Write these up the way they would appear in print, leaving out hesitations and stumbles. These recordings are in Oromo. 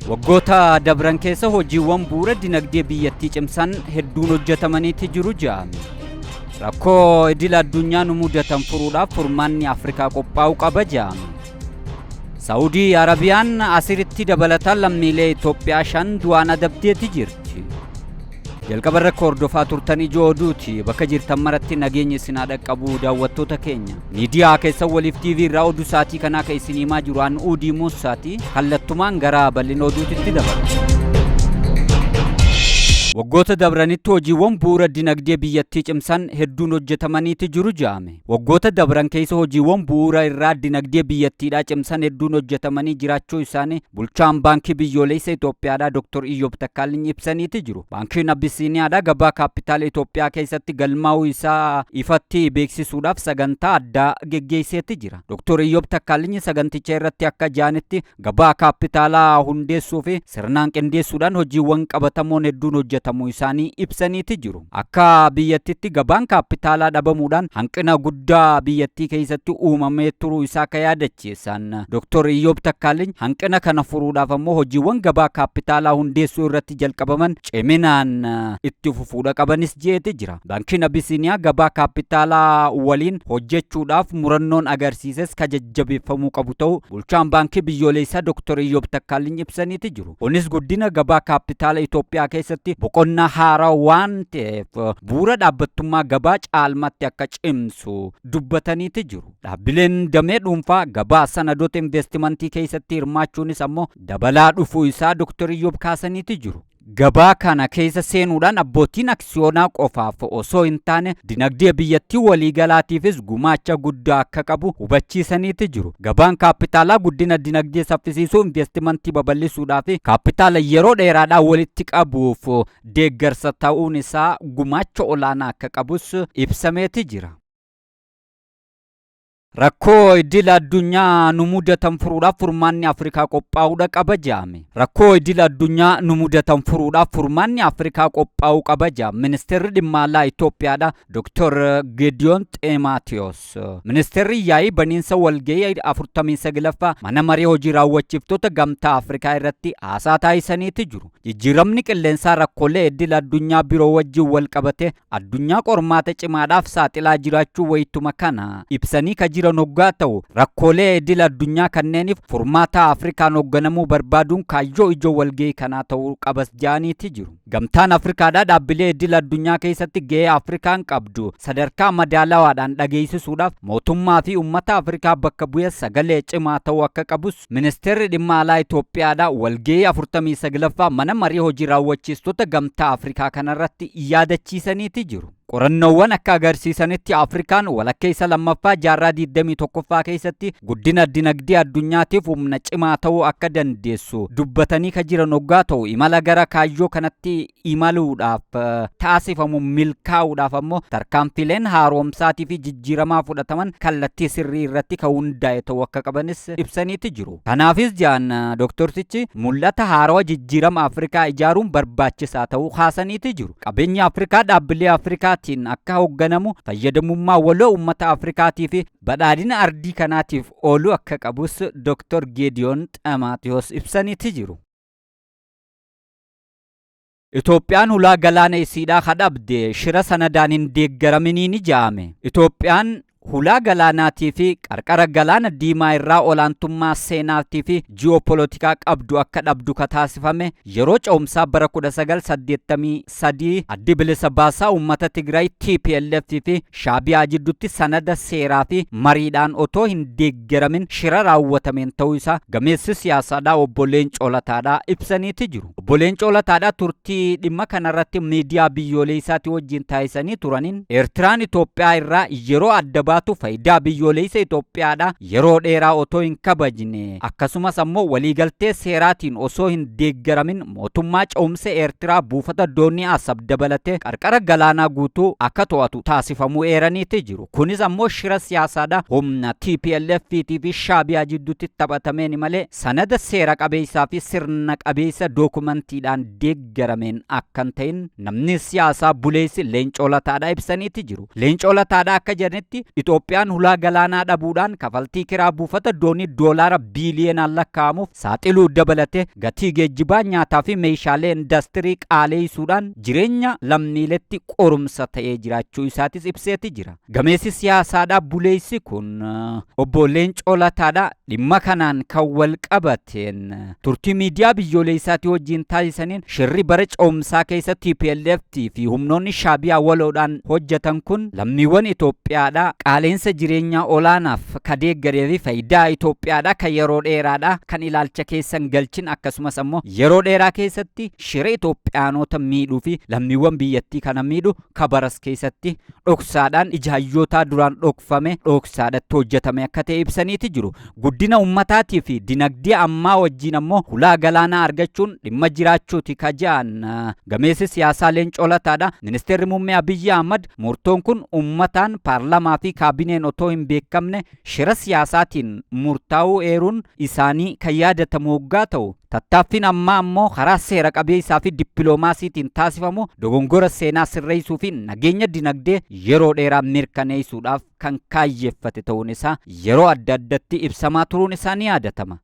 Waggoota dabran keessa hojiiwwan bu'uura dinagdee biyyattii cimsan hedduun hojjetamaniiti jiru jedhame. Rakkoo idil addunyaa nu mudatan furuudhaaf furmaanni Afrikaa qophaa'uu qaba jedhame. Saawudii Arabiyaan asiritti dabalataan lammiilee Itoophiyaa 5 du'aan adabdeeti jirti. Jalqaba irra hordofaa turtan ijoo oduuti. Bakka jirtan maratti nageenyi isin haa dhaqqabu, daawwattoota keenya. Miidiyaa keessan Waliif TV irraa oduu sa'aatii kanaa kan isin himaa jiru an Uudii Muusaati. Kallattumaan gara bal'ina oduutitti dabala. Waggoota dabranitti hojiiwwan bu'uura dinagdee biyyattii cimsan hedduun hojjetamaniiti jiru jedhame. Waggoota dabran keessa hojiiwwan bu'uura irraa dinagdee biyyattiidhaa cimsan hedduun hojjetamanii jiraachuu isaanii bulchaan Baankii Biyyoolessa Itoophiyaadhaa Dr. Iyyob Takkaaliny ibsaniiti jiru. Baankiin Abisiiniyaadhaa gabaa kaapitaala Itoophiyaa keessatti galmaa'uu isaa ifatti beeksisuudhaaf sagantaa addaa geggeesseeti jira. Dr. Iyyob Takkaaliny saganticha irratti akka jedhanitti, gabaa kaapitaalaa hundeessuu fi sirnaan qindeessuudhaan hojiiwwan qabatamoon hedduun hojjetamuu isaanii ibsaniiti jiru. Akka biyyattitti gabaan kaapitaalaa dhabamuudhaan hanqina guddaa biyyattii keessatti uumamee turuu isaa akka yaadachiisan Dr. Iyyob Takkaaliny, hanqina kana furuudhaaf ammoo hojiiwwan gabaa kaapitaalaa hundeessuu irratti jalqabaman ciminaan itti fufuudha qabanis jeeti jira. Baankiin Abisiiniyaa gabaa kaapitaalaa waliin hojjechuudhaaf murannoon agarsiises ka jajjabeeffamuu qabu ta'uu bulchaan Baankii Biyyoolessaa Dr. Iyyob Takkaaliny ibsaniiti jiru. Kunis guddina gabaa kaapitaala Itoophiyaa keessatti boqonnaa haaraa waan ta'eef bu'uura dhaabbattummaa gabaa caalmatti akka cimsu dubbataniiti jiru. Dhaabbileen damee dhuunfaa gabaa sanadoota investimentii keessatti hirmaachuunis ammoo dabalaa dhufuu isaa Dr. Iyyob kaasaniiti jiru. Gabaa kana keessa seenuudhaan abbootiin aksiyoonaa qofaaf osoo hin taane dinagdee biyyattii waliigalaatiifis gumaacha guddaa akka qabu hubachiisaniiti jiru. Gabaan kaapitaalaa guddina dinagdee saffisiisuu, investimentii babal'isuudhaa fi kaapitaala yeroo dheeraadhaan walitti qabuuf deeggarsa ta'uun isaa gumaacha olaanaa akka qabus ibsameeti jira. Rakkoo idil addunyaa nu mudatan furuudhaaf furmaanni Afrikaa qophaa'uudha qaba jedhame. Rakkoo idil addunyaa nu mudatan furuudhaaf furmaanni Afrikaa qophaa'uu qaba jedha Ministeerri Dhimma Alaa Itoophiyaadha Dr. Gediyoon Xeemaatiyos. Ministeerri yaa'ii baniinsa walga'ii 49ffaa mana maree hojii raawwachiiftoota Gamtaa Afrikaa irratti haasaa taasisaniiti jiru. Jijjiiramni qilleensaa rakkoolee idil addunyaa biroo wajjin wal qabate addunyaa qormaata cimaadhaaf saaxilaa jiraachuu wayituma kana ibsanii ka jiran hoggaa ta'u, rakkoolee idil addunyaa kanneeniif furmaata Afrikaan hoogganamuu barbaaduun kaayyoo ijoo walga'ii kanaa ta'uu qabas jedhaniiti jiru. Gamtaan Afrikaadhaa dhaabbilee idil addunyaa keessatti ga'ee Afrikaan qabdu sadarkaa madaalawaadhaan dhageessisuudhaaf mootummaa fi uummata Afrikaa bakka bu'ee sagalee cimaa ta'uu akka qabus Ministeerri Dhimma Alaa Itoophiyaadhaa walga'ii 49ffaa mana marii hojii raawwachiistota Gamtaa Afrikaa kanarratti yaadachiisaniiti jiru. Qorannoowwan akka agarsiisanitti Afrikaan walakkeessa lammaffaa jaarraa 21ffaa keessatti guddina dinagdee addunyaatiif humna cimaa ta'uu akka dandeessu dubbatanii ka jiran hoggaa ta'u, imala gara kaayyoo kanatti imaluudhaaf taasifamu milkaa'uudhaaf ammoo tarkaanfileen haaromsaatii fi jijjiiramaa fudhataman kallattii sirrii irratti kan hundaa'e ta'uu akka qabanis ibsaniiti jiru. Kanaafis jedhan dooktortichi, mul'ata haarawaa jijjiirama Afrikaa ijaaruun barbaachisaa ta'uu kaasaniiti jiru. Qabeenyi Afrikaa dhaabbilee Afrikaatiin akka hoogganamu, fayyadamummaa waloo uummata Afrikaatii fi badhaadhina ardii kanaatiif ooluu akka qabus Dr. Geediyoon Xamaatiyos ibsaniiti jiru. Itoophiyaan hulaa galaana isiidhaa kadhabde shira sanadaan hin deeggaraminiin ija'ame. Itoophiyaan hulaa galaanaatii fi qarqara galaana diimaa irraa olaantummaa seenaatii fi ji'opolitikaa qabdu akka dhabdu ka taasifame yeroo ce'umsaa bara 1983 Addi Bilisa Baasaa Uummata Tigraay TPLF fi Shaabiyaa jidduutti sanada seeraa fi mariidhaan otoo hin deeggaramin shira raawwatameen ta'uu isaa gameessi siyaasaadhaa obbo Leencoo Lataadhaa ibsaniiti jiru. Obbo Leencoo Lataadhaa turtii dhimma kanarratti miidiyaa biyyoolessaati wajjin taasisanii turaniin, Eertiraan Itoophiyaa irraa yeroo adda baatu faayidaa biyyoolessa Itoophiyaadhaa yeroo dheeraa otoo hin kabajne, akkasumas ammoo waliigaltee seeraatiin osoo hin deeggaramin mootummaa ce'umsa Eertiraa buufata doonii Asab dabalatee qarqara galaanaa guutuu akka to'atu taasifamuu eeraniiti jiru. Kunis ammoo shira siyaasaadhaa humna TPLF fi Shaabiyaa jidduutti taphatameen malee sanada seera qabeessaa fi sirna qabeessa dookumantiidhaan deeggarameen akka hin ta'in namni siyaasaa buleessi Leencoo Lataadhaa ibsaniiti jiru. Leencoo Lataadhaa akka jedhanitti, Itoophiyaan hulaa galaanaa dhabuudhaan kafaltii kiraa buufata doonii doolaara biiliyoonaan lakkaa'amuuf saaxiluu dabalatee gatii geejjibaa, nyaataa fi meeshaalee indastirii qaaleessuudhaan jireenya lammiileetti qorumsa ta'ee jiraachuu isaatis ibseeti jira. Gameessi siyaasaadhaa buleessi kun obbo Leencoo Lataadhaa dhimma kanaan kan wal qabateen turtii miidiyaa biyyoolessaatii wajjin taasisaniin shirri bara ce'umsaa keessa TPLF fi humnoonni Shaabiyaa waloodhaan hojjetan kun lammiiwwan Itoophiyaadhaa qaaleensa jireenyaa olaanaaf ka deeggaree fi faayidaa Itoophiyaadhaa kan yeroo dheeraadhaa kan ilaalcha keessan galchin, akkasumas ammoo yeroo dheeraa keessatti shira Itoophiyaanota miidhuu fi lammiiwwan biyyattii kana miidhu kabaras keessatti dhoksaadhaan ija hayyootaa duraan dhokfame dhoksaadhatti hojjetame akka ta'e ibsaniiti jiru. Guddina ummataatii fi dinagdee ammaa wajjin ammoo hulaa galaanaa argachuun dhimma jiraachuuti ka ja'an gameessi siyaasaa Leencoo Lataadha. Ministeerri muummee Abiyyi Ahmad murtoon kun ummataan, paarlamaa fi kaabineen otoo hin beekamne shira siyaasaatiin murtaa'uu eeruun isaanii kan yaadatamu hoggaa ta'u, tattaaffiin ammaa ammoo karaa seera qabeessaa fi dippiloomaasiitiin taasifamu dogongora seenaa sirreessuu fi nageenya dinagdee yeroo dheeraa mirkaneessuudhaaf kan kaayyeeffate ta'uun isaa yeroo adda addatti ibsamaa turuun isaa ni yaadatama.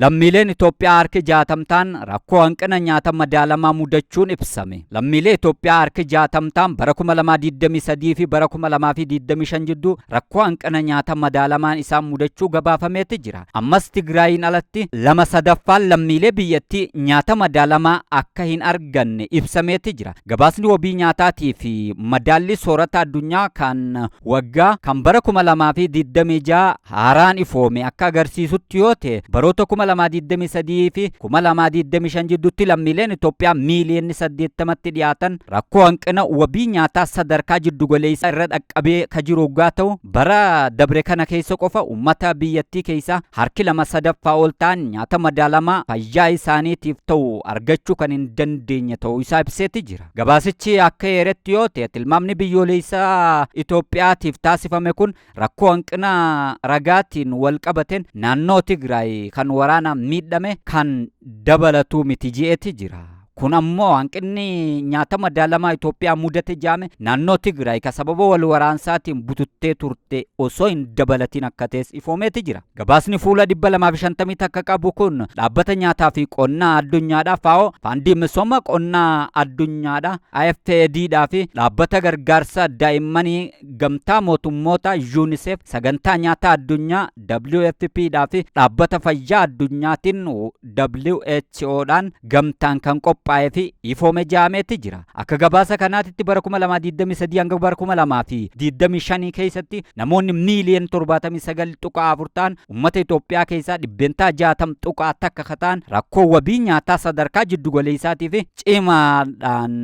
Lammiileen Itoophiyaa harki 60 ta'an rakkoo hanqina nyaata madaalamaa mudachuun ibsame. Lammiilee Itoophiyaa harki 60 ta'an bara 2023 fi bara 2025 jidduu rakkoo hanqina nyaata madaalamaan isaan mudachuu gabaafameeti jira. Ammas Tigraayiin alatti 2/3 lammiilee biyyattii nyaata madaalamaa akka hin arganne ibsameeti jira. Gabaasni wabii nyaataatii fi madaalli soorata addunyaa kan waggaa kan bara 2026 haaraan ifoome akka agarsiisutti yoo ta'e, baroota 2023 fi 2025 jidduutti lammiileen Itoophiyaa miiliyoonni 80tti dhiyaatan rakkoo hanqina wabii nyaataa sadarkaa jiddugaleessaa irra dhaqqabee ka jiru hoggaa ta'u, bara dabre kana keessa qofa uummata biyyattii keessaa harki 2/3 ol ta'an nyaata madaalamaa fayyaa isaaniitiif ta'u argachuu kan hin dandeenye ta'uu isaa ibseeti jira. Gabaasichi akka eeretti yoo ta'e, tilmaamni biyyoolessaa Itoophiyaatiif taasifame kun rakkoo hanqina ragaatiin wal qabateen naannoo Tigraay kan waraanaan miidhame kan dabalatu miti je'eeti jira. Kun ammoo hanqinni nyaata madaalamaa Itoophiyaa mudate jaame naannoo Tigraay ka sababa wal waraansaatiin bututtee turte osoo hin dabalatin akka ta'es ifoomeeti jira. Gabaasni fuula 251 qabu kun dhaabbata nyaataa fi qonnaa addunyaadhaa FAO, faandii misooma qonnaa addunyaadhaa IFAD fi dhaabbata gargaarsa daa'immanii gamtaa mootummoota UNICEF, sagantaa nyaataa addunyaa WFP fi dhaabbata fayyaa addunyaatiin WHOdhaan gamtaan kan qophaa'ee fi ifoome jaameeti jira. Akka gabaasa kanaatitti bara 2023 hanga bara 2025 keessatti namoonni miiliyoona 79.4 ta'an, uummata Itoophiyaa keessaa 60.1 ta'an, rakkoo wabii nyaataa sadarkaa jiddugaleessaatii fi cimaadhaan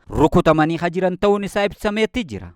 rukutamanii ka jiran ta'uun isaa ibsameeti jira.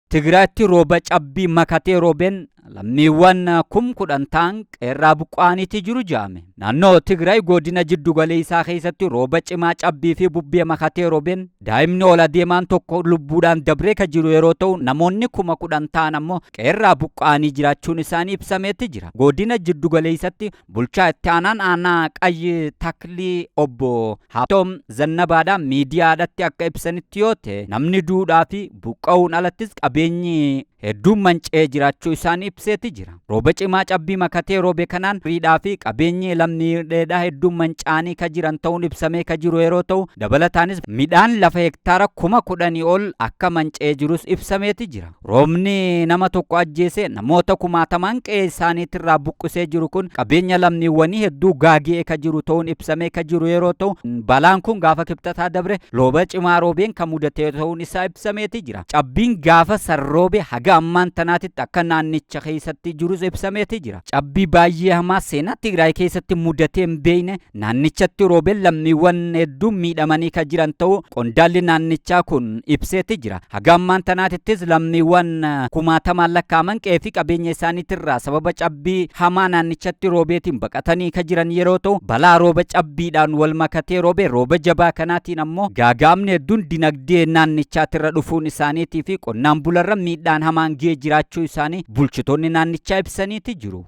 Tigraayitti rooba cabbii makatee roobeen lammiiwwan 10,000 ta'an qeerraa buqqa'aniiti jiru jedhame. Naannoo Tigraay godina jiddu galeessaa keessatti rooba cimaa cabbii fi bubbee makatee roobeen daa'imni ol adeemaan tokko lubbuudhaan dabree ka jiru yeroo ta'u, namoonni 10,000 ta'an ammoo qeerraa buqqa'anii jiraachuun isaanii ibsameeti jira. Godina jiddu galeessatti bulchaa itti aanaan aanaa Qayyi Taklii obbo Haabtoom Zannabaadhaan miidiyaadhatti akka ibsanitti yoo ta'e, namni duudhaa fi buqqa'uun alattis qabeenyi hedduun manca'ee jiraachuu isaanii ibseeti jira. Rooba cimaa cabbii makatee roobe kanaan riidhaa fi qabeenyi lammiileedhaa hedduun manca'anii ka jiran ta'uun ibsamee ka jiru yeroo ta'u, dabalataanis midhaan lafa hektaara 10,000 ol akka manca'ee jirus ibsameeti jira. Roobni nama tokko ajjeese namoota kumaatamaan qe'ee isaaniitirraa buqqisee jiru kun qabeenya lammiiwwanii hedduu gaagi'ee ka jiru ta'uun ibsamee ka jiru yeroo ta'u, balaan kun gaafa Kibxataa dabre rooba cimaa roobeen kan mudate ta'uun isaa ibsameeti jira. Cabbiin gaafa sarroobe haga ammaan tanaatitti akka naannicha keessatti jirus ibsameeti jira. Cabbii baay'ee hamaa seenaa Tigraay keessatti mudatee hin beekne naannichatti roobeen lammiiwwan hedduun miidhamanii ka jiran ta'uu qondaalli naannichaa kun ibseeti jira. Haga ammaan tanaatittis lammiiwwan kumaatamaan lakkaa'aman qe'ee fi qabeenya isaaniitirraa sababa cabbii hamaa naannichatti roobeetiin baqatanii ka jiran yeroo ta'u, balaa rooba cabbiidhaan wal makatee roobe rooba jabaa kanaatiin ammoo gaaga'amni hedduun dinagdee naannichaatirra dhufuun isaaniitii fi qonnaan bularra miidhaan hamaan ga'ee jiraachuu isaanii bulchitoonni naannichaa ibsaniiti jiru.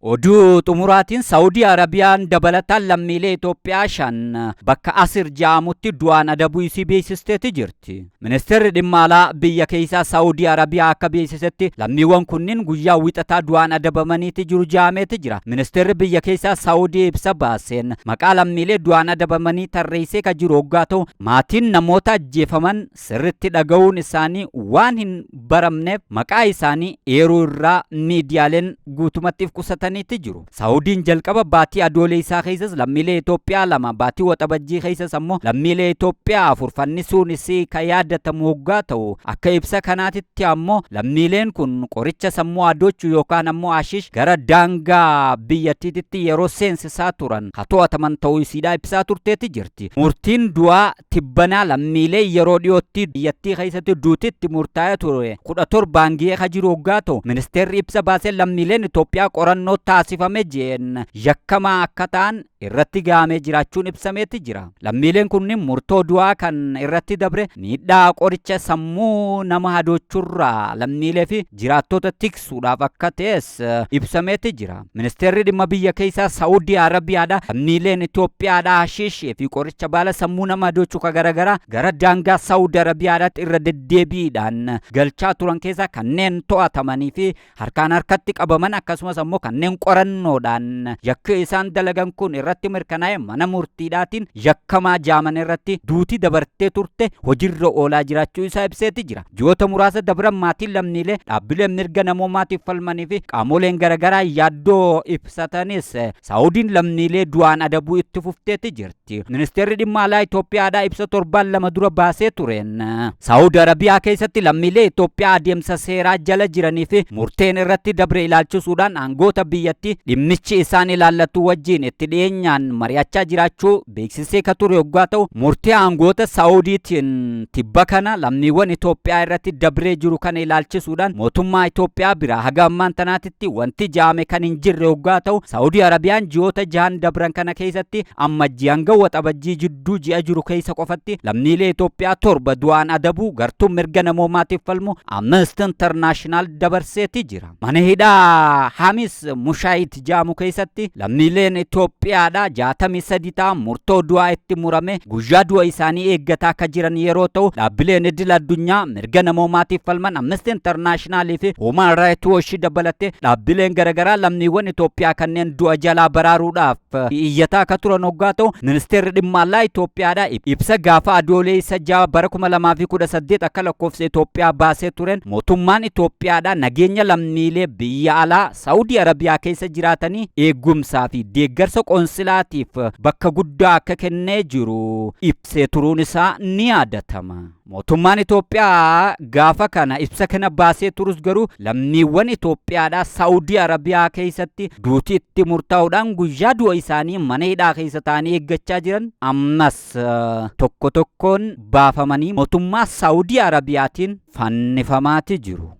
Oduu xumuraatiin Saawudii Arabiyaan dabalataan lammiilee Itoophiyaa 5 bakka Asir jedhamutti du'aan adabuu isii beeksisteeti jirti. Ministeerri dhimma alaa biyya keessaa Saawudii Arabiyaa akka beeksisetti lammiiwwan kunniin guyyaa Wixataa du'aan adabamaniiti jiru jedhameeti jira. Ministeerri biyya keessaa Saawudii ibsa baaseen maqaa lammiilee du'aan adabamanii tarreessee kan jiru hoggaa ta'u, maatiin namoota ajjeefaman sirritti dhaga'uun isaanii waan hin baramneef maqaa isaanii eeruu irraa miidiyaaleen guutumatti qusataniiti jiru. Saawudiin jalqaba baatii Adoolessaa keessas lammiilee Itoophiyaa 2, baatii Waxabajjii keessas ammoo lammiilee Itoophiyaa 4 fannisuun isii kan yaadatamu hoggaa ta'u, akka ibsa kanaatitti ammoo lammiileen kun qoricha sammuu adoochuu yookaan ammoo ashish gara daangaa biyyattiitti yeroo seensisaa turan ka to'ataman ta'uu isiidhaa ibsaa turteeti jirti. Murtiin du'aa tibbanaa lammiilee yeroo dhiyootti biyyattii keessatti duutitti murtaa'ee ture 17 ga'ee ka jiru hoggaa ta'u, ministeerri ibsa baasee lammiileen Itoophiyaa qorannoo taasifame jeen yakkamaa akka ta'an irratti gahamee jiraachuun ibsameeti jira. Lammiileen kunniin murtoo du'aa kan irratti dabre miidhaa qoricha sammuu nama hadoochurraa lammiilee fi jiraattota tiksuudhaaf akka ta'es ibsameeti jira. Ministeerri dhimma biyya keessaa Saawudii Arabiyaadha lammiileen Itoophiyaadha hashiishee fi qoricha baala sammuu nama hadoochuu ka garaagaraa gara daangaa Saawudii Arabiyaadhaatti irra deddeebiidhaan galchaa turan keessaa kanneen to'atamanii fi harkaan harkatti qabaman, akkasumas ammoo kanneen qorannoodhaan yakki isaan dalagan kun irratti mirkanaa'e mana murtiidhaatiin yakkamaa jaaman irratti duuti dabartee turte hojiirra oolaa jiraachuu isaa ibseeti jira. Ji'oota muraasa dabran maatiin lammiilee, dhaabbileen mirga namoomaatiif falmanii fi qaamoleen garaagaraa yaaddoo ibsatanis Saawudiin lammiilee du'aan adabuu itti fufteeti jirti. Ministeerri dhimma alaa Itoophiyaadhaa ibsa torbaan 2 dura baasee tureen Saawud Arabiyaa keessatti lammiilee Itoophiyaa adeemsa seeraa jala jiranii fi murteen irratti dabre ilaalchisuudhaan aangoota biyyattii dhimmichi isaan ilaallatu wajjin itti dhiyeenyaan mari'achaa jiraachuu beeksisee ka ture yoggaa ta'u, murtee aangoota Saawudiitiin tibba kana lammiiwwan Itoophiyaa irratti dabree jiru kana ilaalchisuudhaan mootummaa Itoophiyaa biraa haga ammaan tanaatitti wanti jaame kan hin jirre yoggaa ta'u, Saawudii Arabiyaan ji'oota 6 dabran kana keessatti Ammajjii hanga Waxabajjii jidduu ji'a jiru keessa qofatti lammiilee Itoophiyaa 7 du'aan adabuu gartuun mirga namoomaatiif falmu Amnesty International dabarseeti jira. Mana hidhaa Hamis Mushaayit jedhamu keessatti lammiileen Itoophiyaadha 63 ta'an murtoo du'aa itti murame guyyaa du'a isaanii eeggataa akka jiran yeroo ta'u, dhaabbileen idil addunyaa mirga namoomaatiif falman Amnesty International fi Human Rights Watch dabalatee dhaabbileen garaagaraa lammiiwwan Itoophiyaa kanneen du'a jalaa baraaruudhaaf iyyataa akka turan hoggaa ta'u, ministeerri dhimma alaa Itoophiyaadha ibsa gaafa Adoolessa 6 bara 2018 akka lakkoofsa Itoophiyaa baasee tureen mootummaan Itoophiyaadha nageenya lammiilee biyya alaa Saawudii Arabiyaa keessa jiraatanii eegumsaa fi deeggarsa qoonsilaatiif bakka guddaa akka kennee jiru ibsee turuun isaa ni yaadatama. Mootummaan Itoophiyaa gaafa kana ibsa kana baasee turus garuu lammiiwwan Itoophiyaadhaa Saawudii Arabiyaa keessatti duuti itti murtaa'uudhaan guyyaa du'a isaanii mana hidhaa keessa ta'anii eeggachaa jiran ammas tokko tokkoon baafamanii mootummaa Saawudii Arabiyaatiin fannifamaati jiru.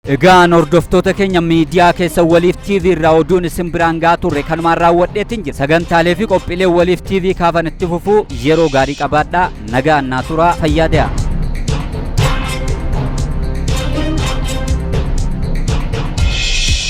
Egaan hordoftoota keenya, miidiyaa keessa Waliif TV irraa oduun isin biraan gahaa turre kanumaan raawwadheetiin jira. Sagantaalee fi qophiilee Waliif TV kaafan itti fufuu yeroo gaarii qabaadhaa. Nagaan naa turaa, fayyaa ta'aa.